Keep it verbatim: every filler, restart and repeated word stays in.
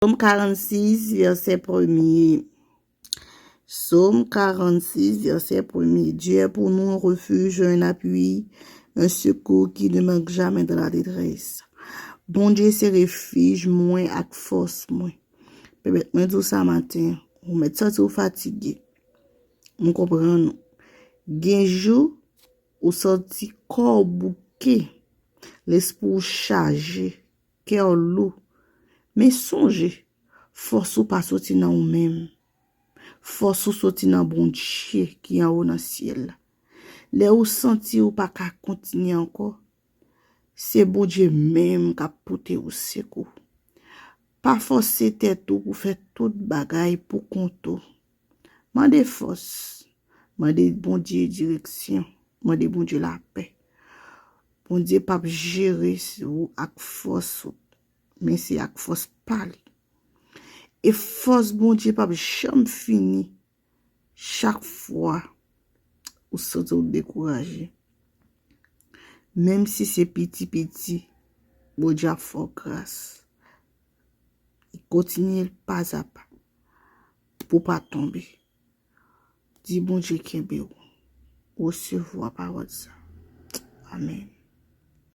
Sòm karannsis, vèsè premye. Sòm karannsis, vèsè premye. Dieu est pour nous un refuge, un appui, un secours qui ne manque jamais dans la détresse. Bondye se refij mwen ak fòs mwen. Pèmèt mwen di w sa maten, ou mèt santi w fatige. M konprann ou. Gen jou, ou santi kò w bouke, lespri w chaje, kè w lou. Men sonje, fòs ou pa soti nan ou menm. Fòs ou soti nan Bondye ki anwo nan syèl la. Lè ou santi ou pa ka kontinye ankò, se Bondye menm k ap pote ou sekou. Pa fòse tèt ou pou fè tout bagay pou kont ou. Mande fòs. Mande Bondye direksyon. Mande Bondye lapè. Bondye p ap jere ou ak fòs ou, men se ak fòs pa li. E fòs Bondye p ap janm fini. Chak fwa ou santi w dekouraje, menm si se piti piti, Bondye ap fè w gras. Kontinye pa a pa pou w pa tonbe. Di Bondye kenbe w. Resevwa pawòl sa. Amèn.